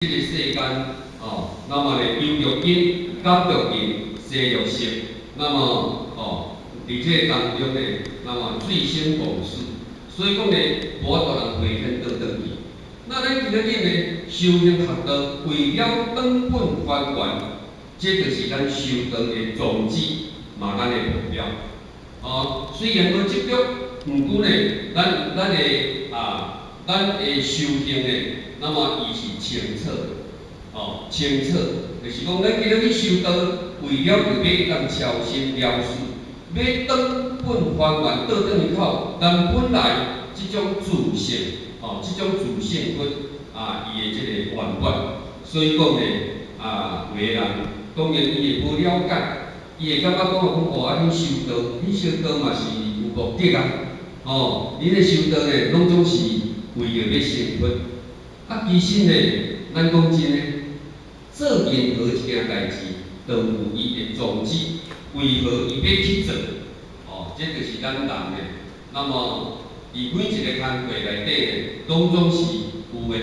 這个世間哦，那麼呢，憂欲根、感欲境、色欲色，那麼哦，佇這個當中呢，那麼醉生夢死，所以講呢，無法度人回天倒轉去。那咱今仔日呢，修行學道，為了轉本還原，這就是咱修道的宗旨，嘛咱的目標。哦，雖然無執著，毋過呢，咱的修行呢，那麼伊是清楚的，哦，清楚，就是講咱今仔日修道，為了就欲當超生了死，欲轉本還原，倒轉去到咱本來這種自性，哦，這種自性佛啊，伊的這個原本。所以講呢，啊，有的人當然伊會無了解，伊會感覺講講哦，啊，恁修道，恁修道嘛是有目的啊，哦，恁咧修道呢，攏總是為著欲成佛。啊，其實呢，咱講真的，做任何一件代誌，都有伊的宗旨，為何伊欲去做？哦，這就是咱人呢。那麼，佇每一個工課內底呢，攏總是有的。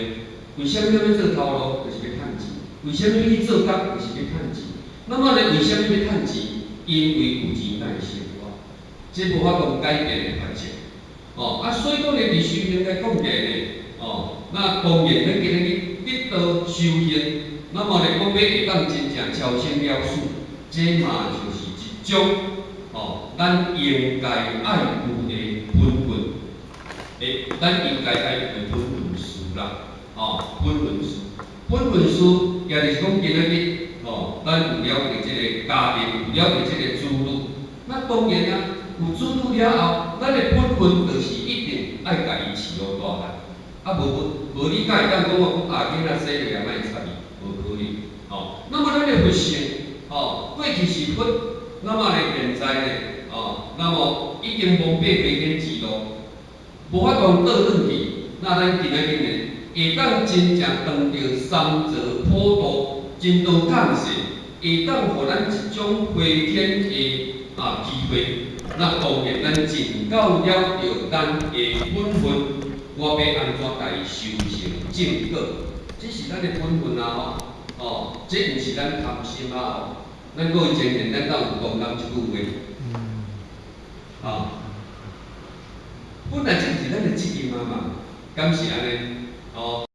為啥物欲做頭路？就是欲趁錢。為啥物去做工？就是欲趁錢。那麼呢，為啥物欲趁錢？因為有錢才會生活，這無法度改變的法則。哦，啊，所以講呢，佇修行來講起來呢，哦，那當然咱今日得道修行，那麼呢，講欲會當真正超生了死，這嘛就是一種哦，咱應該愛有的本分。欸，咱應該愛有的本分事啦，哦，本分事，本分事，也就是講今仔日，哦，咱有了著這个家庭，有了著這个子女，那當然啊，有子女了後，咱的本分就是一定愛共伊飼予大漢。啊，無無無，你敢會當講我講啊，囡仔細就也莫插伊，無可能。哦，那麼咱的佛性，哦，過去是佛，那麼呢，現在呢，哦，那麼已經亡過飛天之路，無法度倒轉去。那咱今仔日呢，會當真正當著三座普渡，真多感謝，會當予咱一種飛天的啊機會。那當然，咱盡到了著咱的本分，我欲按怎共伊修成正果，這是咱的本分啊！吼，哦，這毋是咱貪心啊！吼，咱各位前賢，咱敢有同感這句話？嗯。啊，本來這就是咱的責任啊嘛，敢是按呢？哦。